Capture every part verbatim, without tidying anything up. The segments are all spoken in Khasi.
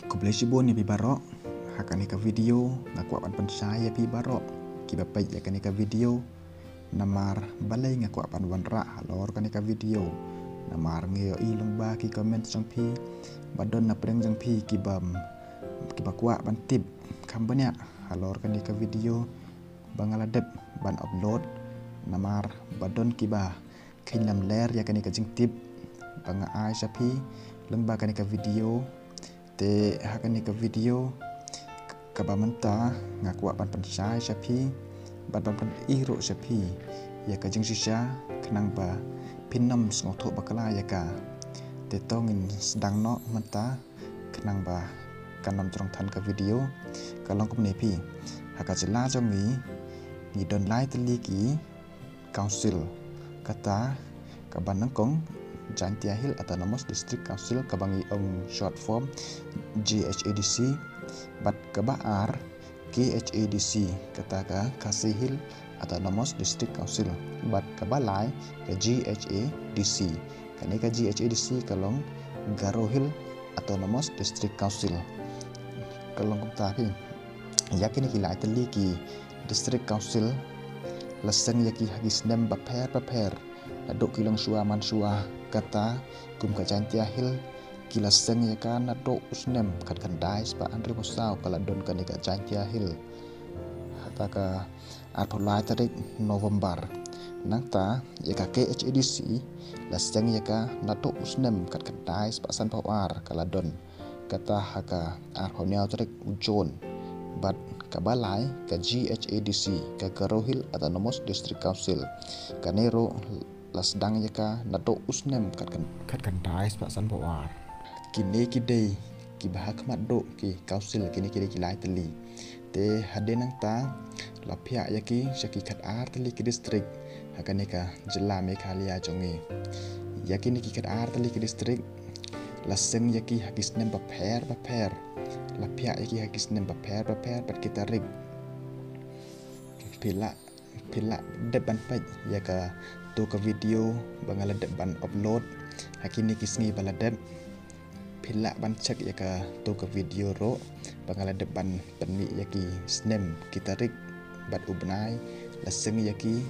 Khublei shibun ïa phi baroh. Ha kane ka video nga kwah ban pynshai ïa phi baroh kiba peit ïa kane ka video. Namar balei nga kwah ban wanrah halor kane ka video? Namar nga ïohi lyngba ki comment jong phi ba don na pdeng jong phi kiba, kiba kwah ban tip kham bniah halor kane ka video ba nga la dep ban upload. Namar ba don kiba kheiñ lamler ïa kane ka jingtip ba nga ai sha phi lyngba kane ka video. Te ha kane ka video kaba mynta nga kwah ban pynshai sha phi bad ban pyni ruh sha phi ïa ka jingshisha khnang ba phin ym sngewthuh bakla ïa ka. Te to ngin sdang noh mynta khnang ba kan ym jrong than ka video. Ka long kumne phi, ha ka jylla jong ngi ngi don lai tylli ki council. Kata kaba nyngkong Jaintia Hills Autonomous District Council, kaba ngi ong short form G H A D C, bad kaba ar K H A D C, kata ka Khasi Hills Autonomous District Council, bad kaba lai ka G H A D C. Kane ka G H A D C ka long Garo Hills Autonomous District Council. Ka long kumta phi, ïa kine ki lai tylli ki district council la seng ïa ki ha ki snem bapher bapher, naduh ki longshuwa manshuwa. Kata kum ka Jaintia Hills ki la seng ïa ka naduh u snem khatkhyndai spah hynriewphew saw ka la don kane ka Jaintia Hills. Hata ka arphew lai tarik November. Nangta ïa ka K H A D C la seng ïa ka naduh u snem khatkhyndai spah sanphew ar ka la don. Kata ha ka arphew hynñiew tarik u June. Bad kaba lai ka G H A D C, ka Garo Hills Autonomous District Council. Kane ruh la sdang ïa ka naduh u snem khatkhyn-, khatkhyndai spah sanphew ar. Kine ki dei kiba ha khmat duh ki council, kine ki dei ki lai tylli. Te hadien nangta la phiah ïa ki sha ki khatar tylli ki district ha kane ka jylla Meghalaya jong ngi. Ïa kine ki khatar tylli ki district la seng ïa ki ha ki snem bapher bapher. La phiah ïa ki ha ki snem bapher bapher bad ki tarik. Phi lah, phi lah dep ban peit ïa kato ka video ba nga la dep ban upload ha kine ki sngi ba la dep. Phi lah ban check ïa kato ka video ruh ba nga la dep ban pynmih ïa ki snem, ki tarik bad u bnai la seng ïa ki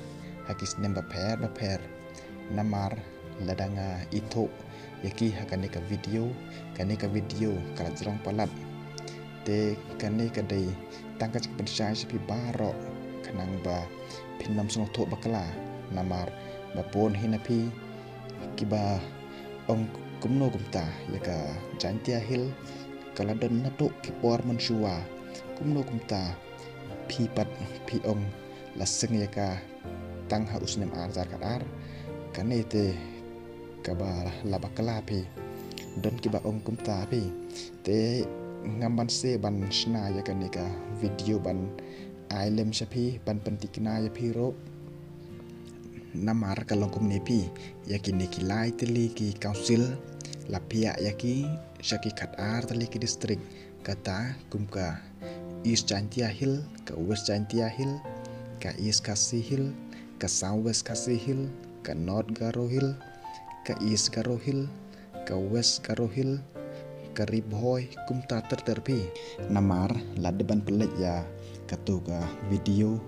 ha ki snem bapher bapher. Namar lada nga ithuh ïa ki ha kane ka video, kane ka video ka la jrong palat. Te kane ka dei tang ka jingpynshai sha phi baroh khnang ba phin ym sngewthuh bakla. Namar ba bun hi na phi kiba ong kumno kumta ïa ka Jaintia Hills ka la don naduh ki por mynshuwa. Kumno kumta phi pat phi ong la seng ïa ka tang ha u snem ar hajar khatar. Kane te kaba la bakla phi. Don kiba ong kumta phi. Te ngam banse ban shna ïa kane ka video ban ai lem sha phi, ban pynthikna ïa phi ruh. Namar ka long kumne phi, ïa kine ki lai tylli ki council la phiah ïa ki sha ki khatar tylli ki district. Kata kum ka East Jaintia Hills, ka West Jaintia Hills, ka East Khasi Hills, ka South West Khasi Hills, ka North Garo Hills, ka East Garo Hills, ka West Garo Hills, ka Ri Bhoi, kumta ter ter phi. Namar la dep ban pynleit ïa kato ka video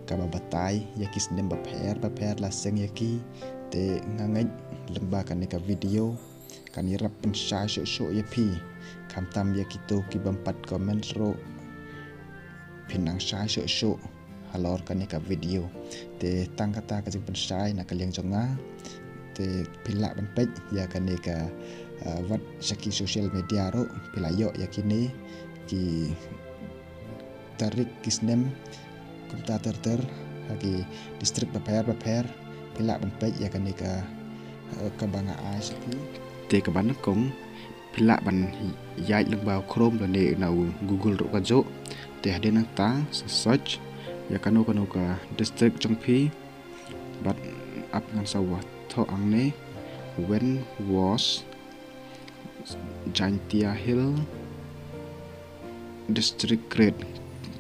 kaba batai ïa ki snem bapher bapher la seng ïa ki. Te nga ngeit lyngba kane ka video kan ïarap pynshai shuh shuh ïa phi. Khamtam ïa kito ki bym pat comment ruh, phin nang shai shuh shuh halor kane ka video. Te tang kata ka jingpynshai na ka liang jong nga. Te phi lah ban peit ïa kane ka, ah, wat sha ki social media ruh phi lah ïoh ïa kine ki tarik ki snem kumta ter ter ha ki district bapher bapher. Phi lah ban peit ïa kane ka, ah, kaba nga ai sha phi. Te kaba nyngkong phi lah ban ïaid lyngba u Chrome lane na u Google ruh ka juh. Te hadien nangta sa search ïa kano kano ka district jong phi. Bad ap ngan sa wad thoh hangne, when was Jaintia Hills District created?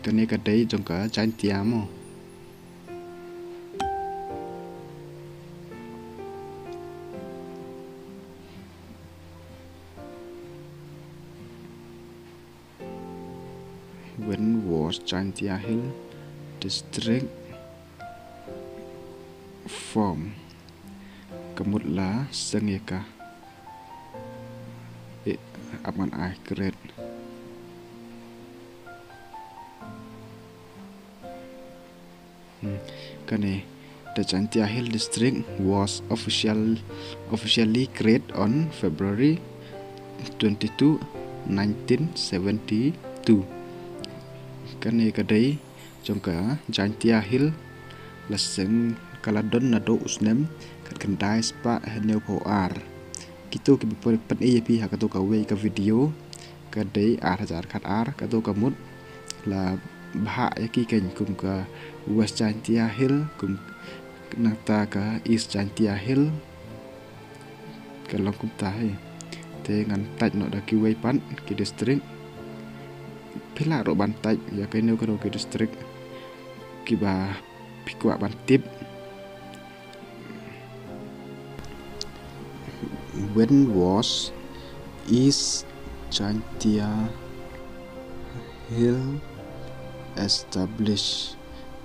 Kane ka dei jong ka Jaintia mo. When was Jaintia Hill District formed? Ka mut la seng ïa ka. Eh, ap ngan ai create. Hmm. Kane, the Jaintia Hill District was official, officially created on February twenty-two, nineteen seventy-two. Kane ka dei jong ka Jaintia Hill, la seng, ka la don naduh u snem khatkhyndai spah hynñiewphew ar. Kito kiba poi pyni ïa phi ha kato kawei ka video, ka dei ar hajar khatar, kato ka mut la bhah ïa ki keiñ kum ka West Jaintia Hill, kum nangta ka East Jaintia Hill. Ka long kumta hi. Te ngan type noh da kiwei pat ki district. Phi lah ruh ban type ïa kano kano ki district kiba phi kwah ban tip. When was East Jaintia Hill established?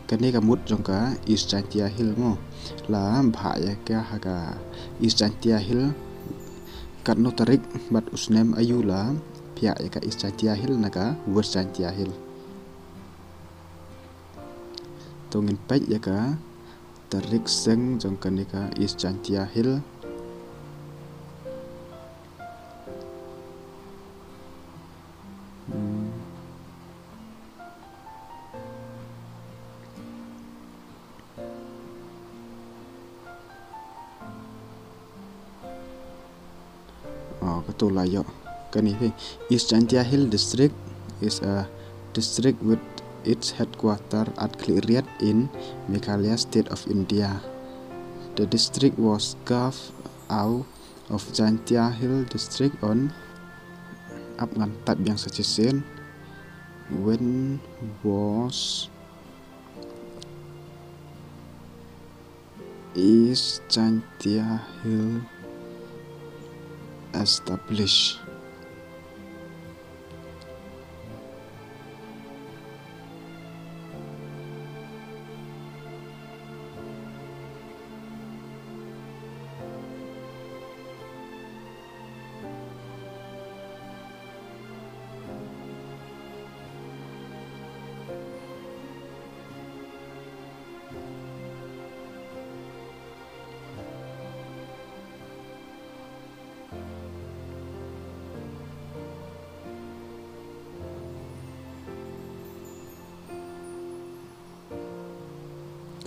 Kane ka mut jong ka East Jaintia Hill mo. La bhah ïa ka ha ka East Jaintia Hill katno tarik bad u snem aïu la phiah ïa ka East Jaintia Hill na ka West Jaintia Hill. To ngin peit ïa ka tarik seng jong kane ka East Jaintia Hill. Hmm. Oh, kato la ïoh. Kane hi. East Jaintia Hill District is a district with its headquarter at Khliehriat in Meghalaya, State of India. The district was carved out of Jaintia Hill District on, ap ngan type biang sa shisien. When was East Jaintia Hill established?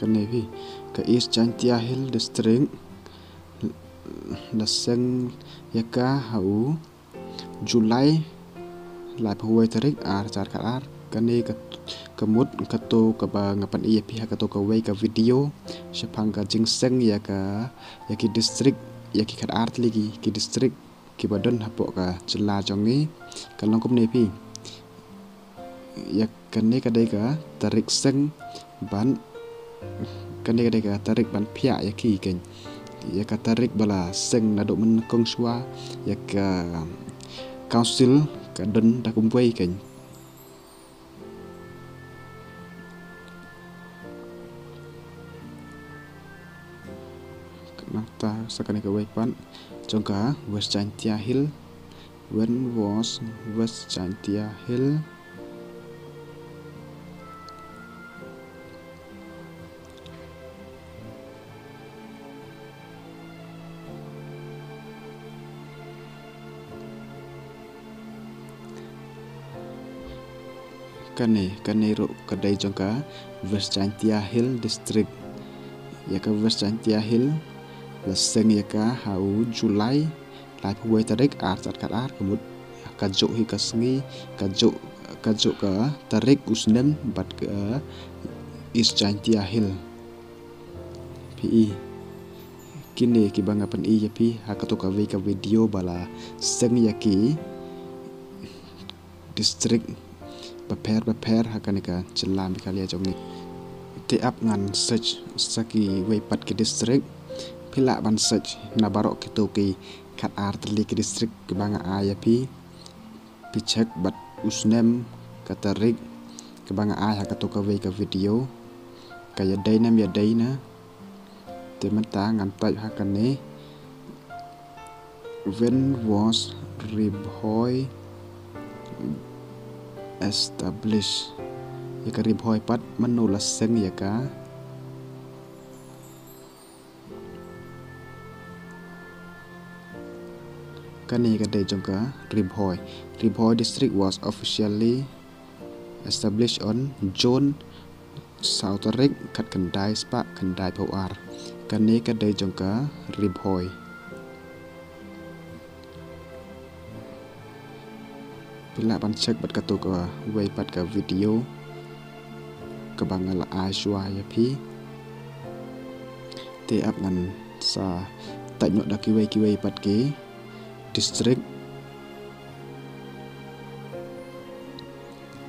Kane hi, ka East Jaintia Hill District, la seng ïa ka ha u July laiphew wei tarik, ar hajar khatar. Kane ka, ka mut kato kaba nga pyni ïa phi ha kato kawei ka video shaphang ka jingseng ïa ka, ïa ki district, ïa ki khatar tylli ki, ki district kiba don hapoh ka jylla jong ngi. Ka long kumne phi. Ïa kane ka dei ka tarik seng ban, kane ka dei ka tarik ban phiah ïa ki keiñ. Ïa ka tarik ba la seng naduh mynnyngkong shuwa, ïa ka council ka don da kumwei keiñ. Nangta sa kane kawei pat jong ka West Jaintia Hill. When was West Jaintia Hill? Kane, kane ruh ka dei jong ka West Jaintia Hill District. Ïa ka West Jaintia Hill la seng ïa ka ha u July laiphew wei tarik, ar hajar khatar, ka mut kajuh hi ka sngi, kajuh, kajuh ka tarik, u snem bad ka East Jaintia Hill. Phi i, kine kiba nga pyni ïa phi ha kato kawei ka video ba la seng ïa ki district bapher bapher ha kane ka jylla Meghalaya jong ngi. Te ap ngan search sa kiwei pat ki district. Phi lah ban search na baroh kito ki khatar tylli ki district kiba nga ai ïa phi. Phi check bad u snem, ka tarik, Kaba nga ai ha kato kawei ka video ka ïadei ne ym ïadei na. Te mynta ngan type ha kane, when was Ri Bhoi established? Ïa ka Ri Bhoi pat mynno la seng ïa ka? Kane ka dei jong ka Ri Bhoi. Ri Bhoi district was officially established on June saw tarik khatkhyndai spah khyndaiphew ar. Kane ka dei jong ka Ri Bhoi. Phi lah ban check bad kato kawei pat ka video kaba nga la ai shuwa ïa phi. Te ap ngan sa type noh da kiwei kiwei pat ki district.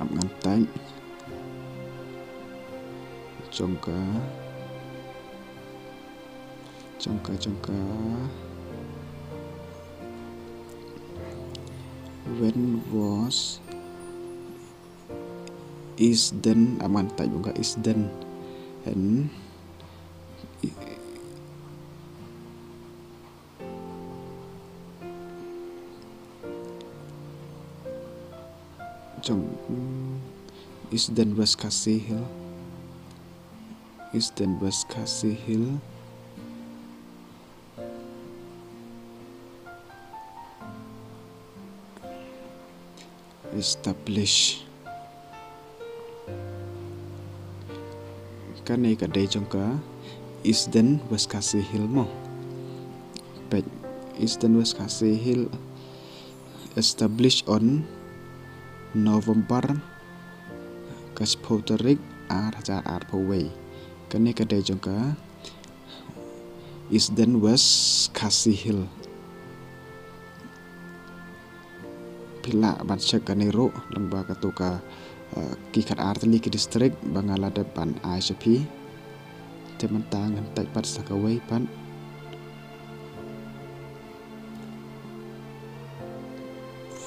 Ap ngan type jong ka, jong ka, jong ka, when was East Dene, ap ngan type jong ka East Dene. And jong, mm, East Dene West Khasi Hills. East Dene West Khasi Hills established. Kane ka dei jong ka East Dene West Khasi Hills mo. Peit, East Dene West Khasi Hills established on November ka shiphew tarik, ar hajar arphew wei. Kane ka dei jong ka East Dene West Khasi Hills. Phi lah ban check kane ruh lyngba kato ka, eh, ki khatar tylli ki district ba nga la dep ban ai sha phi. Te mynta ngan type pat sa kawei pat.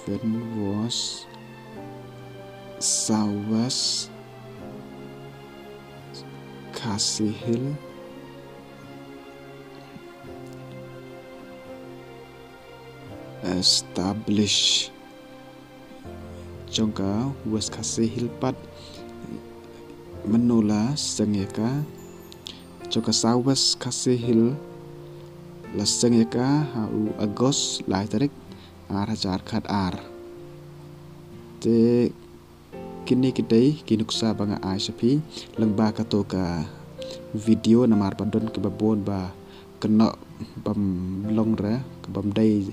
When was South West Khasi Hills established? Jong ka West Khasi Hills pat mynno la seng ïa ka? Jong ka South West Khasi Hills la seng ïa ka ha u August lai tarik, ar hajar khatar. Te kine ki dei ki nuksa ba nga ai sha phi lyngba kato ka video, namar ba don kiba bun ba kynnoh bym long re, ka bym dei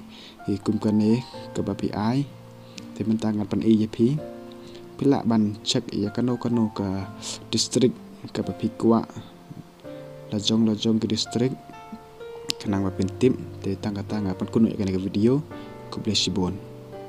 hi kum kane kaba phi ai. Te mynta ngan pyni ïa phi. Phi lah ban check ïa kano kano ka district kaba phi kwah, la jong la jong ki district, khnang ba phin tip. Te tang kata nga pynkut noh ïa kane ka video. Khublei shibun.